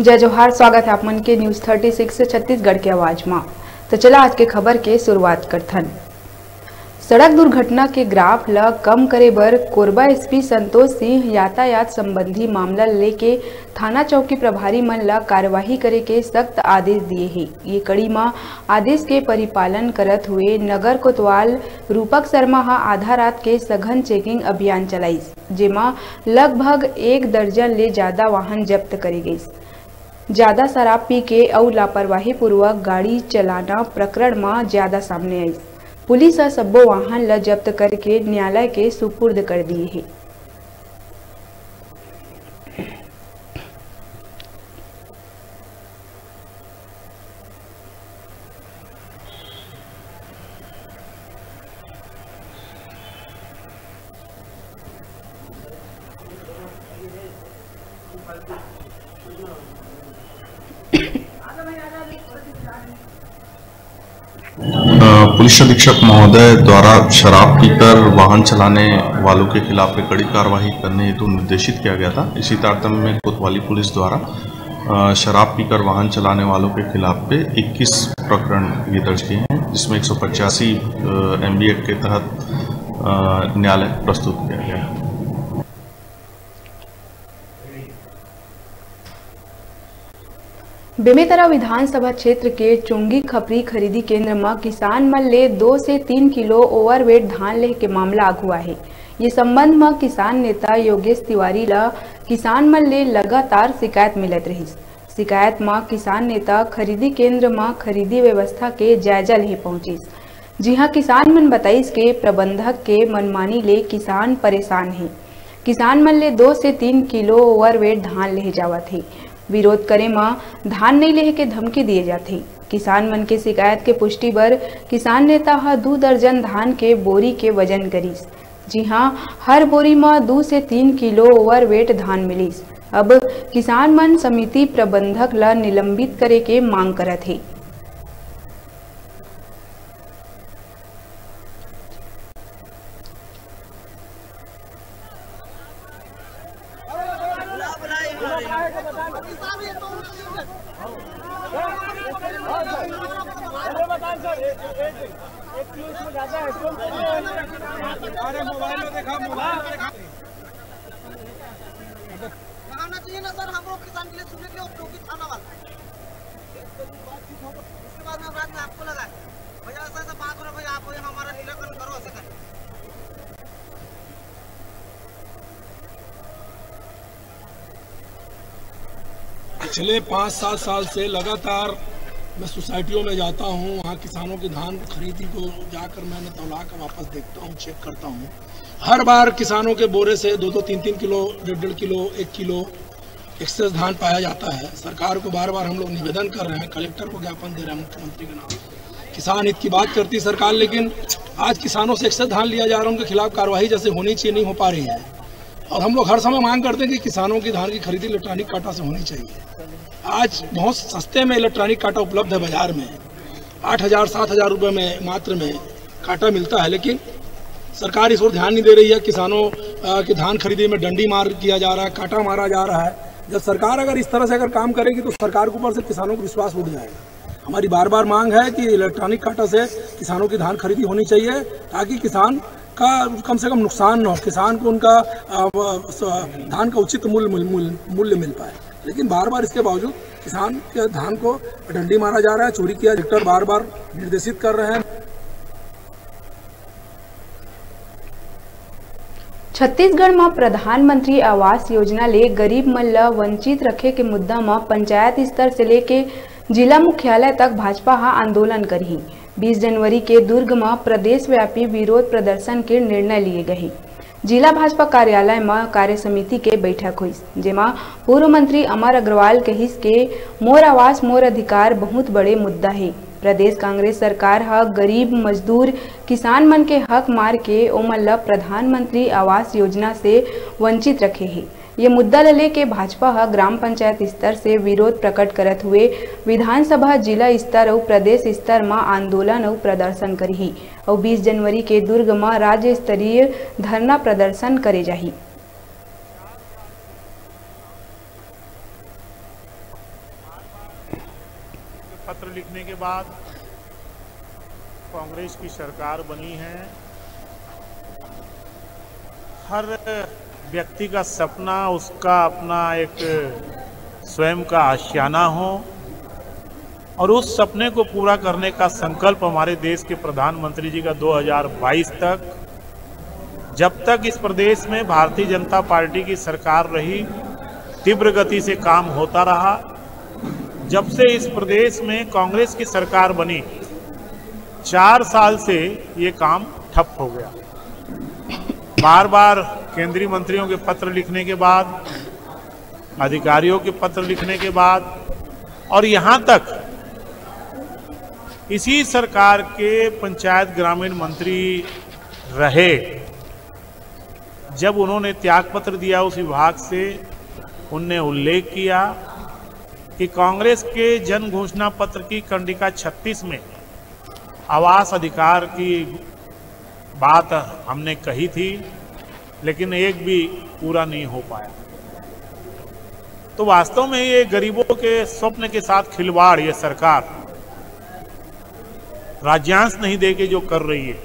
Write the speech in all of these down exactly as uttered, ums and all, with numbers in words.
जय जोहार, स्वागत है आप मन के News thirty six छत्तीसगढ़ के आवाज मा। तो चला आज के खबर के शुरुआत करथन। सड़क दुर्घटना के ग्राफ ल कम करे बर कोरबा S P संतोष सिंह यातायात संबंधी मामला लेके थाना चौकी प्रभारी मन ल कार्यवाही करे के सख्त आदेश दिए हे। ये कड़ी म आदेश के परिपालन करत हुए नगर कोतवाल रूपक शर्मा ह आधा रात के सघन checking अभियान चलाइस, जेमा लगभग एक दर्जन ले ज्यादा वाहन जब्त करे गइस। ज्यादा शराब पी के अउ लापरवाही पूर्वक गाड़ी चलाना प्रकरण म ज्यादा सामने आइस। पुलिस ह सब्बो वाहन ल जब्त करके न्यायालय के सुपुर्द कर दिए हे। अ, पुलिस अधीक्षक महोदय द्वारा शराब पीकर वाहन चलाने वालों के खिलाफ एक कड़ी कार्रवाई करने हेतु निर्देशित किया गया था। इसी तारतम्य में कोतवाली पुलिस द्वारा, अ, शराब पीकर वाहन चलाने वालों के खिलाफ पे इक्कीस प्रकरण ये दर्ज किए हैं, जिसमें एक सौ पचासी, अ, M V Act के तहत, अ, न्यायालय प्रस्तुत किया गया है। बेमेतरा विधानसभा क्षेत्र के चोंगी खपरी खरीदी केंद्र म किसान मन ले दो से तीन किलो overweight धान लेहे के मामला आगू आहे। ये संबंध म किसान नेता योगेश तिवारी ल किसान मन ले लगातार शिकायत मिलत रहिस। शिकायत म किसान नेता खरीदी केंद्र म खरीदी व्यवस्था के जायजा लेहे पहुंचिस। जिहां किसान मन बताइस के प्रबंधक के मनमानी ले किसान परेशान हे। किसान मन ले दो से तीन किलो overweight धान लेहे जावत हे। विरोध करे म धान नइ लेहे के धमकी दिए जाथे। किसान मन के शिकायत के पुष्टि बर किसान नेता ह दू दर्जन धान के बोरी के वजन करिस, जिहां हर बोरी म दू से तीन किलो overweight धान मिलिस। अब किसान मन समिति प्रबंधक ल निलंबित करे के मांग करत हे। अरे मोबाइल में देखा, मोबाइल में देखा। लगाना चाहिए ना सर, हम लोग किसान के लिए सुने के लिए उपयोगी थाना वाला। उसके बाद में हम रात में आपको लगाए, भैया ऐसा ऐसा बात हो रहा है, भैया आप हमारा निराकरण करो, ऐसा करें। पिछले पाँच सात साल से लगातार मैं सोसाइटियों में जाता हूँ, वहाँ किसानों की धान खरीदी को जाकर मैंने तौला कर वापस देखता हूँ, चेक करता हूँ। हर बार किसानों के बोरे से दो दो तीन तीन किलो, डेढ़ डेढ़ किलो, एक किलो एक्सेस धान पाया जाता है। सरकार को बार बार हम लोग निवेदन कर रहे हैं, कलेक्टर को ज्ञापन दे रहे हैं मुख्यमंत्री के नाम। किसान हित की बात करती सरकार, लेकिन आज किसानों से एक्सेस धान लिया जा रहा है, उनके खिलाफ कार्रवाई जैसे होनी चाहिए, नहीं हो पा रही है। और हम लोग हर समय मांग करते हैं कि किसानों की धान की खरीदी इलेक्ट्रॉनिक काटा से होनी चाहिए। आज बहुत सस्ते में इलेक्ट्रॉनिक काटा उपलब्ध है बाजार में, आठ हजार सात हजार रुपये में मात्र में काटा मिलता है, लेकिन सरकार इस ओर ध्यान नहीं दे रही है। किसानों, अ, की धान खरीदी में डंडी मार किया जा रहा है, काटा मारा जा रहा है। जब सरकार अगर इस तरह से अगर काम करेगी तो सरकार के ऊपर से किसानों को विश्वास उठ जाएगा। हमारी बार बार मांग है कि इलेक्ट्रॉनिक काटा से किसानों की धान खरीदी होनी चाहिए, ताकि किसान का कम से कम नुकसान न हो, किसान को उनका, अ, व-, स-, धान का उचित मूल्य, मूल्य, मूल्य, मूल्य मिल पाए। लेकिन बार बार इसके बावजूद किसान के धान को डंडी मारा जा रहा है, चोरी किया, कलेक्टर बार बार निर्देशित कर रहे हैं। छत्तीसगढ़ म प्रधानमंत्री आवास योजना ले गरीब मन ल वंचित रखे के मुद्दा म पंचायत स्तर से लेके जिला मुख्यालय तक भाजपा ह आंदोलन करही। बीस जनवरी के दुर्ग म प्रदेशव्यापी विरोध प्रदर्शन के निर्णय लिए गए। जिला भाजपा कार्यालय म कार्य समिति के बैठक होइस, जेमा पूर्व मंत्री अमर अग्रवाल कहिस के मोर आवास मोर अधिकार बहुत बड़े मुद्दा हे। प्रदेश कांग्रेस सरकार ह गरीब, मजदूर, किसान मन के हक मार के ओमन ल प्रधानमंत्री आवास योजना से वंचित रखे हे। ये मुद्दा ल लेके भाजपा ह ग्राम पंचायत स्तर से विरोध प्रकट करत हुए विधानसभा, जिला स्तर अउ प्रदेश स्तर म आंदोलन अउ प्रदर्शन करही अउ बीस जनवरी के दुर्ग म राज्य स्तरीय धरना प्रदर्शन करे जाही। बाद कांग्रेस की सरकार बनी है, हर व्यक्ति का सपना, उसका अपना एक स्वयं का आशियाना हो और उस सपने को पूरा करने का संकल्प हमारे देश के प्रधानमंत्री जी का दो हज़ार बाईस तक, जब तक इस प्रदेश में भारतीय जनता पार्टी की सरकार रही, तीव्र गति से काम होता रहा। जब से इस प्रदेश में कांग्रेस की सरकार बनी, चार साल से ये काम ठप हो गया। बार बार केंद्रीय मंत्रियों के पत्र लिखने के बाद, अधिकारियों के पत्र लिखने के बाद और यहाँ तक इसी सरकार के पंचायत ग्रामीण मंत्री रहे, जब उन्होंने त्यागपत्र दिया उस विभाग से, उनने उल्लेख किया कि कांग्रेस के जन घोषणा पत्र की कंडिका छत्तीस में आवास अधिकार की बात हमने कही थी, लेकिन एक भी पूरा नहीं हो पाया। तो वास्तव में ये गरीबों के स्वप्न के साथ खिलवाड़ ये सरकार राज्यांश नहीं दे के जो कर रही है,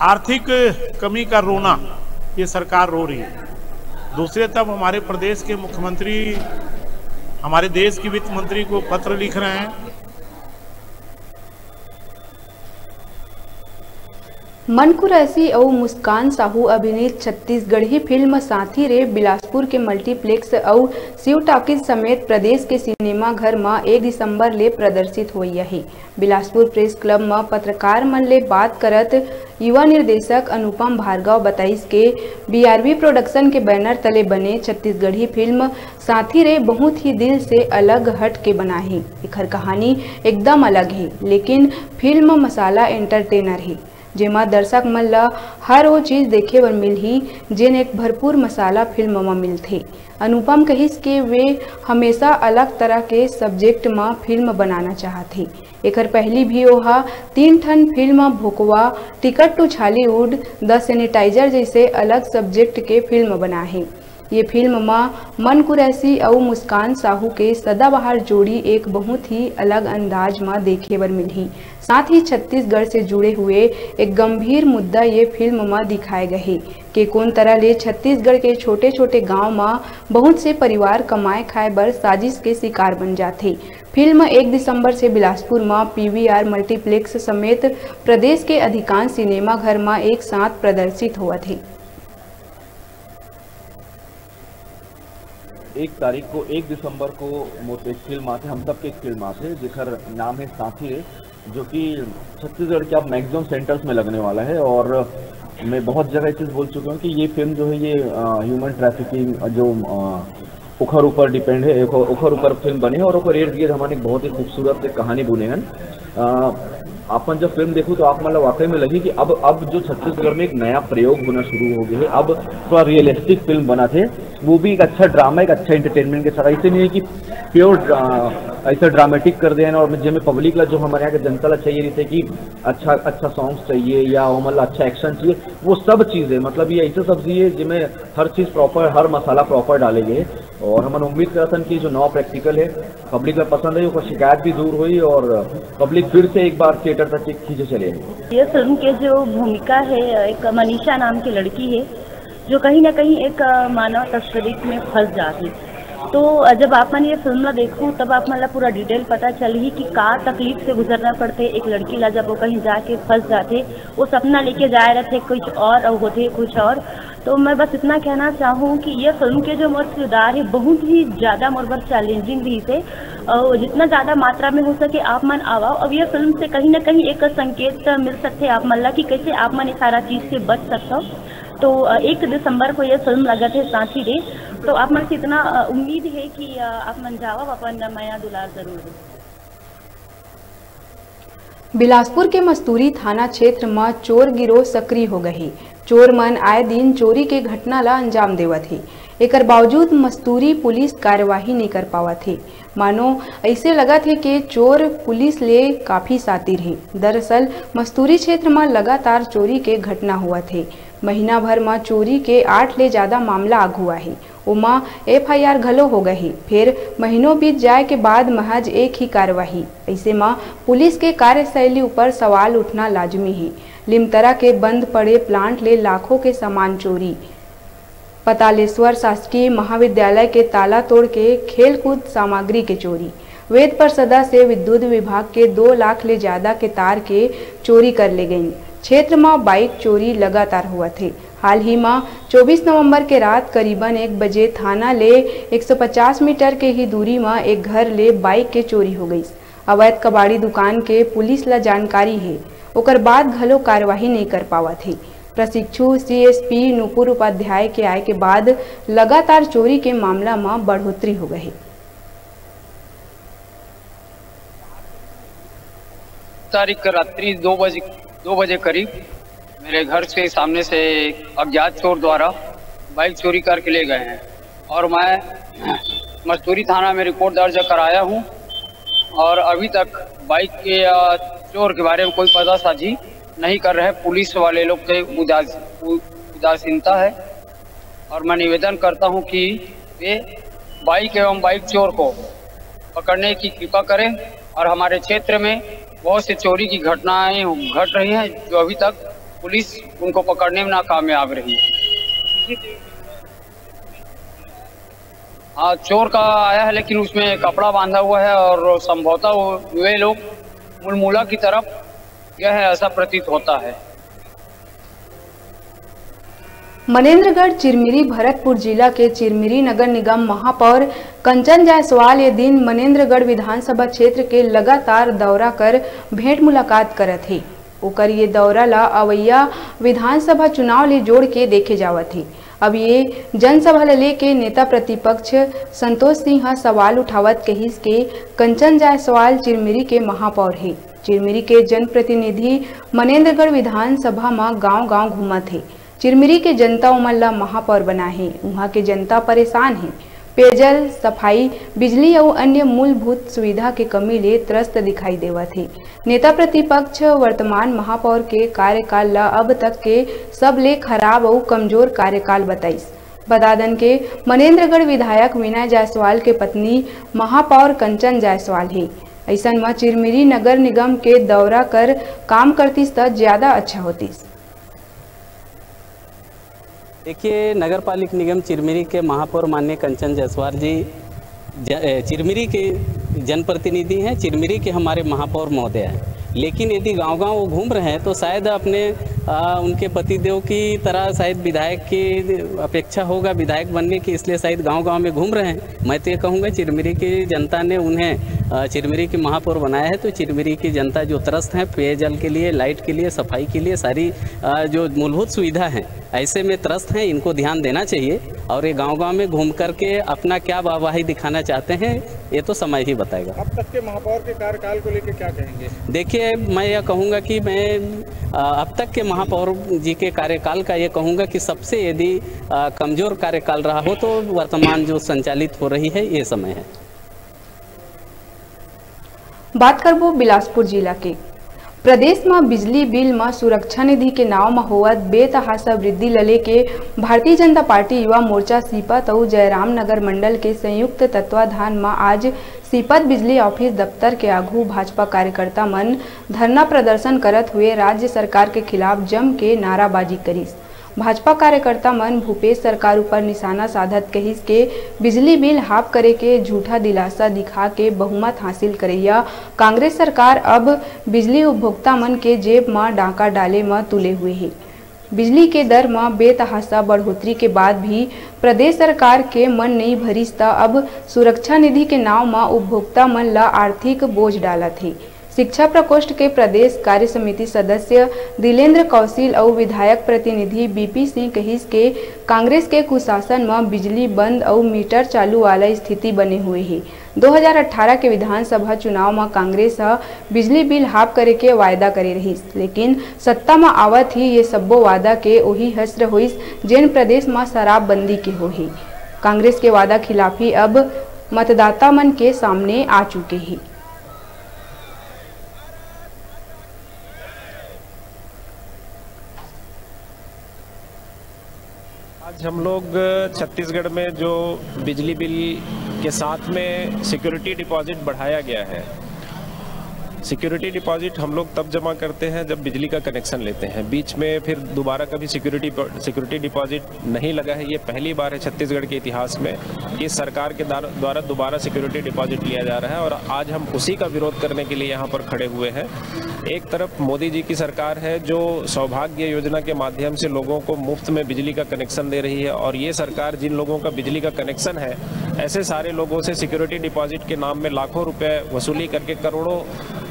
आर्थिक कमी का रोना ये सरकार रो रही है। दूसरे तरफ हमारे प्रदेश के मुख्यमंत्री हमारे देश की वित्त मंत्री को पत्र लिख रहे हैं। मन कुरैशी अउ मुस्कान साहू अभिनीत छत्तीसगढ़ी फिल्म साथी रे बिलासपुर के मल्टीप्लेक्स अउ शिव टॉकीज समेत प्रदेश के सिनेमा घर म एक दिसंबर ले प्रदर्शित होइया हे। बिलासपुर प्रेस क्लब म पत्रकार मन ले बात करत युवा निर्देशक अनुपम भार्गव बताइस के बीआरबी प्रोडक्शन के बैनर तले बने छत्तीसगढ़ी फिल्म साथी रे बहुत ही दिल से अलग हट के बनाहे। एखर कहानी एकदम अलग हे, लेकिन फिल्म मसाला एंटरटेनर हे, जेमा दर्शक मन ल हर वो चीज देखे बर मिलही, जेन एक भरपूर मसाला फिल्म म मिलथे। अनुपम कहिस के वे हमेशा अलग तरह के सब्जेक्ट म फिल्म बनाना चाहत हे। एखर पहली भी ओहा तीन ठन film Bhokwa, ticket to Chhollywood, the sanitizer जैसे अलग सब्जेक्ट के फिल्म बनाहे। ये फिल्म म मन कुरैशी अउ मुस्कान साहू के सदाबहार जोड़ी एक बहुत ही अलग अंदाज म देखे बर मिलही। साथ ही छत्तीसगढ़ से जुड़े हुए एक गंभीर मुद्दा ये फिल्म म दिखाए गए हे के कोन तरह ले छत्तीसगढ़ के छोटे-छोटे गांव म बहुत से परिवार कमाए खाए बर साजिश के शिकार बन जाथे। फिल्म एक दिसंबर से बिलासपुर म पीवीआर मल्टीप्लेक्स समेत प्रदेश के अधिकांश सिनेमा घर म एक साथ प्रदर्शित होवत हे। एक तारीख को, एक दिसंबर को मोर एक फिल्म आथे, हम सबके एक फिल्म आथे, जेकर नाम है साथी रे, जो कि छत्तीसगढ़ के अब मैक्सिमम सेंटर्स में लगने वाला है। और मैं बहुत जगह ये चीज़ बोल चुका हूँ कि ये फिल्म जो है, ये ह्यूमन ट्रैफिकिंग जो अ, ओखर ऊपर डिपेंड है, ओखर ऊपर फिल्म बने है और ओखर इर्द गिर्द हमन एक बहुत ही खूबसूरत एक कहानी बुने हैं। अ, अपन जब फिल्म देखू तो आप मतलब वाकई में लगी कि अब अब जो छत्तीसगढ़ में एक नया प्रयोग होना शुरू हो गया है, अब थोड़ा रियलिस्टिक फिल्म बना थे, वो भी एक अच्छा ड्रामा, एक अच्छा एंटरटेनमेंट के साथ। ऐसे नहीं है कि प्योर ऐसा ड्रामेटिक कर देना और जिसमें पब्लिक ला, जो हमारे यहाँ के जनता ला चाहिए रहते कि अच्छा अच्छा सॉन्ग्स चाहिए या मतलब अच्छा एक्शन चाहिए, वो सब चीज़ें, मतलब ये ऐसे सब चीज़ें जिसमें हर चीज़ प्रॉपर, हर मसाला प्रॉपर डाले गए। और हमन उम्मीद करत हन कि जो नवा प्रैक्टिकल है, पब्लिक ला पसंद है, ओकर शिकायत भी दूर हुई और पब्लिक फिर से एक बार थिएटर तक खींचे चले आई। ये फिल्म के जो भूमिका है, एक मनीषा नाम की लड़की है, जो कहीं ना कहीं एक अ, मानव तस्करी में फंस जाती। तो अ, जब आप मन ये फिल्म ला देखू, तब आप मन ला पूरा डिटेल पता चलही कि का तकलीफ से गुजरना पड़थे एक लड़की ला, जब वो कहीं जाके फंस जाथे। वो सपना लेके जाए रहथे कुछ और, और होथे कुछ और। तो मैं बस इतना कहना चाहूँ कि ये फिल्म के जो मोर किरदार है, बहुत ही ज़्यादा मोर बर चैलेंजिंग रहिस हे। और जितना ज़्यादा मात्रा में हो सके, आप मन आवा। अब ये फिल्म से कहीं ना कहीं एक संकेत मिल सकथे आप मन ला कि कैसे आप मन ये सारा चीज़ से बच सकथव। तो अ, एक दिसंबर को ये फिल्म लगत है साथी रे, तो आप मन से इतना अ, उम्मीद है कि अ, आप मन जावव, अपन मया दुलार जरूर दे। बिलासपुर के मस्तूरी थाना क्षेत्र म चोर गिरोह सक्रिय हो गए हे। चोर मन आए दिन चोरी के घटना ला अंजाम देवत हे। एकर बावजूद मस्तूरी पुलिस कार्यवाही नइ कर पावत हे। मानो ऐसे लगत हे के चोर पुलिस ले काफी सातिर हे। दरअसल मस्तूरी क्षेत्र म लगातार चोरी के घटना होवत हे। महीना भर म चोरी के आठ ले ज्यादा मामला आगू आए हे। ओमा एफआईआर घलो हो गए हे। फेर महीनों बीत जाए के बाद महज एक ही कार्यवाही। अइसे म पुलिस के कार्यशैली ऊपर सवाल उठना लाजमी हे। लिमतरा के बंद पड़े प्लांट ले लाखों के सामान चोरी। पतालेश्वर शासकीय महाविद्यालय के ताला तोड़ के खेलकूद सामग्री के चोरी। वेद प्रसदा से विद्युत विभाग के दो लाख ले ज्यादा के तार के चोरी कर ले गईन। क्षेत्र म बाइक चोरी लगातार होवत हे। हाल ही म चौबीस नवंबर के रात करीबन एक बजे थाना ले एक सौ पचास मीटर के ही दूरी म एक घर ले बाइक के चोरी हो गईस। अवैध कबाड़ी दुकान के पुलिस ला जानकारी हे, ओकर बाद घलो कार्रवाई नइ कर पावत हे। प्रशिक्षु सीएसपी नूपुर उपाध्याय के आय के बाद लगातार चोरी के मामला म बढ़ोतरी हो गए हे। तारीख रात्रि दो बजे, दो बजे करीब मेरे घर से सामने से अज्ञात चोर द्वारा बाइक चोरी करके ले गए हैं और मैं मस्तूरी थाना में रिपोर्ट दर्ज कराया हूं और अभी तक बाइक के, अ, चोर के बारे में कोई पतासाजी नहीं कर रहे। पुलिस वाले लोग के उदास-, उ-, उदासीनता है और मैं निवेदन करता हूं कि वे बाइक एवं बाइक चोर को पकड़ने की कृपा करें और हमारे क्षेत्र में बहुत से चोरी की घटनाएं घट रही हैं, जो अभी तक पुलिस उनको पकड़ने में नाकामयाब रही है। हाँ, चोर का आया है, लेकिन उसमें कपड़ा बांधा हुआ है और संभवतः वो, वे लोग मुलमुला की तरफ गए हैं, ऐसा प्रतीत होता है। मनेंद्रगढ़ चिरमिरी। भरतपुर जिला के चिरमिरी नगर निगम महापौर कंचन जायसवाल ये दिन मनेंद्रगढ़ विधानसभा क्षेत्र के लगातार दौरा कर भेंट मुलाकात करत हे। ओकर ये दौरा ला अवैया विधानसभा चुनाव ले जोड़ के देखे जावत हे। अब ये जनसभा ला लेके नेता प्रतिपक्ष संतोष सिंह ह सवाल उठावत कहिस के कंचन जायसवाल चिरमिरी के महापौर हे। चिरमिरी के जनप्रतिनिधि मनेंद्रगढ़ विधानसभा म गांव-गांव घूमत हे। चिरमिरी के जनता ओमन ल महापौर बनाए हे। उहां के जनता परेशान हे। पेयजल, सफाई, बिजली अउ अन्य मूलभूत सुविधा के कमी ले त्रस्त दिखाई देवत हे। नेता प्रतिपक्ष वर्तमान महापौर के कार्यकाल ल अब तक के सबले खराब अउ कमजोर कार्यकाल बताइस। बता दन के मनेंद्रगढ़ विधायक विनय जायसवाल के पत्नी महापौर कंचन जायसवाल हे। अइसन म चिरमिरी नगर निगम के दौरा कर काम करतिस त ज्यादा अच्छा होतिस। देखिए, नगर पालिक निगम चिरमिरी के महापौर माननीय कंचन जायसवाल जी ज-, ए, चिरमिरी के जनप्रतिनिधि हैं, चिरमिरी के हमारे महापौर महोदय हैं, लेकिन यदि गांव-गांव वो घूम रहे हैं तो शायद अपने, आ, उनके पतिदेव की तरह शायद विधायक की अपेक्षा होगा विधायक बनने की, इसलिए शायद गांव-गांव में घूम रहे हैं। मैं तो ये कहूँगा, चिरमिरी की जनता ने उन्हें, अ, चिरमिरी के महापौर बनाया है, तो चिरमिरी की जनता जो त्रस्त है पेयजल के लिए, लाइट के लिए, सफाई के लिए, सारी, अ, जो मूलभूत सुविधा है, ऐसे में त्रस्त हैं, इनको ध्यान देना चाहिए। और ये गांव-गांव में घूम करके अपना क्या वाहवाही दिखाना चाहते हैं, ये तो समय ही बताएगा। अब तक के महापौर के कार्यकाल को लेकर क्या कहेंगे? देखिए, मैं यह कहूँगा कि मैं, अ, अब तक के महापौर जी के कार्यकाल का ये कहूँगा कि सबसे यदि, अ, कमजोर कार्यकाल रहा हो तो वर्तमान जो संचालित हो रही है, ये समय है। बात करबो बिलासपुर जिला के। प्रदेश म बिजली बिल म सुरक्षा निधि के नाव म होवत बेतहासा वृद्धि ल लेके भारतीय जनता पार्टी युवा मोर्चा सीपत अउ जयराम नगर मंडल के संयुक्त तत्वाधान म आज सीपत बिजली ऑफिस दफ्तर के आघू भाजपा कार्यकर्ता मन धरना प्रदर्शन करत हुए राज्य सरकार के खिलाफ जम के नाराबाजी करिस। भाजपा कार्यकर्ता मन भूपेश सरकार ऊपर निशाना साधत कहिस के बिजली बिल हाफ करे के झूठा दिलासा दिखा के बहुमत हासिल करैया कांग्रेस सरकार अब बिजली उपभोक्ता मन के जेब म डाका डाले म तुले हुए हे। बिजली के दर म बेतहासा बढ़ोतरी के बाद भी प्रदेश सरकार के मन नइ भरिस त अब सुरक्षा निधि के नाव म उपभोक्ता मन ल आर्थिक बोझ डालत हे। शिक्षा प्रकोष्ठ के प्रदेश कार्य समिति सदस्य दिलेंद्र कौशिल अउ विधायक प्रतिनिधि बीपी सिंह कहिस के कांग्रेस के कुशासन म बिजली बंद अउ मीटर चालू वाला स्थिति बने हुए हे। दो हज़ार अठारह के विधानसभा चुनाव म कांग्रेस ह बिजली बिल हाफ करे के वायदा करे रहिस, लेकिन सत्ता म आवत ही ये सब्बो वादा के ओही हश्र होइस, जेन प्रदेश म शराबबंदी के होही। कांग्रेस के वादा खिलाफी अब मतदाता मन के सामने आ चुके हे। आज हम लोग छत्तीसगढ़ में जो बिजली बिल के साथ में सिक्योरिटी डिपॉजिट बढ़ाया गया है, सिक्योरिटी डिपॉजिट हम लोग तब जमा करते हैं जब बिजली का कनेक्शन लेते हैं। बीच में फिर दोबारा कभी सिक्योरिटी सिक्योरिटी डिपॉजिट नहीं लगा है। ये पहली बार है छत्तीसगढ़ के इतिहास में कि सरकार के द्वारा दोबारा सिक्योरिटी डिपॉजिट लिया जा रहा है और आज हम उसी का विरोध करने के लिए यहाँ पर खड़े हुए हैं। एक तरफ मोदी जी की सरकार है जो सौभाग्य योजना के माध्यम से लोगों को मुफ्त में बिजली का कनेक्शन दे रही है और ये सरकार जिन लोगों का बिजली का कनेक्शन है, ऐसे सारे लोगों से सिक्योरिटी डिपॉजिट के नाम में लाखों रुपए वसूली करके करोड़ों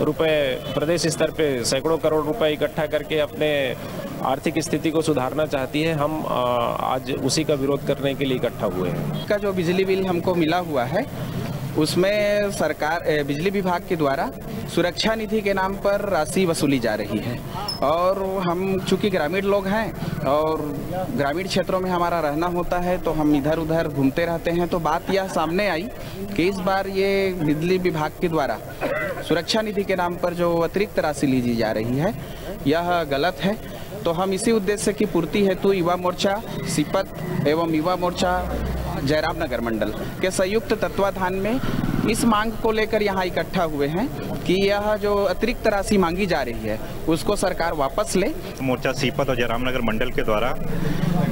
रुपए प्रदेश स्तर पे सैकड़ों करोड़ रुपए इकट्ठा करके अपने आर्थिक स्थिति को सुधारना चाहती है। हम आज उसी का विरोध करने के लिए इकट्ठा हुए हैं। का जो बिजली बिल हमको मिला हुआ है, उसमें सरकार बिजली विभाग के द्वारा सुरक्षा निधि के नाम पर राशि वसूली जा रही है और हम चूँकि ग्रामीण लोग हैं और ग्रामीण क्षेत्रों में हमारा रहना होता है, तो हम इधर उधर घूमते रहते हैं। तो बात यह सामने आई कि इस बार ये बिजली विभाग के द्वारा सुरक्षा निधि के नाम पर जो अतिरिक्त राशि ली जा रही है, यह गलत है। तो हम इसी उद्देश्य की पूर्ति हेतु युवा मोर्चा सीपत एवं युवा मोर्चा जयराम नगर मंडल के संयुक्त तत्वाधान में इस मांग को लेकर यहाँ इकट्ठा हुए हैं कि यह जो अतिरिक्त राशि मांगी जा रही है, उसको सरकार वापस ले। मोर्चा सीपत और जयराम नगर मंडल के द्वारा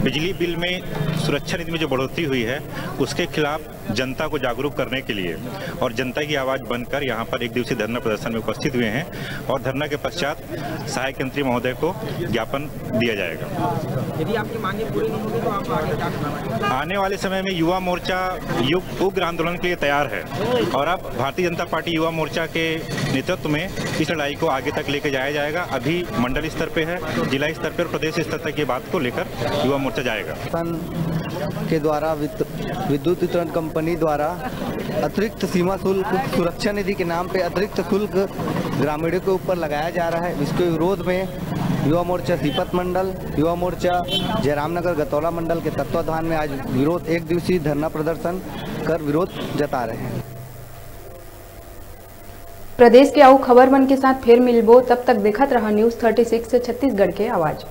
बिजली बिल में सुरक्षा निधि में जो बढ़ोतरी हुई है, उसके खिलाफ जनता को जागरूक करने के लिए और जनता की आवाज़ बनकर यहाँ पर एक दिवसीय धरना प्रदर्शन में उपस्थित हुए हैं और धरना के पश्चात सहायक यंत्री महोदय को ज्ञापन दिया जाएगा। यदि आपकी मांगे पूरी नहीं होगी तो आप आगे क्या करना? आने वाले समय में युवा मोर्चा युग उग्र आंदोलन के लिए तैयार है और अब भारतीय जनता पार्टी युवा मोर्चा के नेतृत्व में इस लड़ाई को आगे तक लेके जाया जाएगा। अभी मंडल स्तर पे है, जिला स्तर पर, प्रदेश स्तर तक ये बात को लेकर युवा मोर्चा जाएगा। के द्वारा विद्युत वितरण कंपनी द्वारा अतिरिक्त सीमा शुल्क, सुरक्षा निधि के नाम पे अतिरिक्त शुल्क ग्रामीणों के ऊपर लगाया जा रहा है। इसके विरोध में युवा मोर्चा सीपत मंडल, युवा मोर्चा जयरामनगर गतौला मंडल के तत्वाधान में आज विरोध, एक दिवसीय धरना प्रदर्शन कर विरोध जता रहे हैं। प्रदेश के अउ खबर मन के साथ फिर मिलबो, तब तक देखत रहा News Thirty Six छत्तीसगढ़ के आवाज।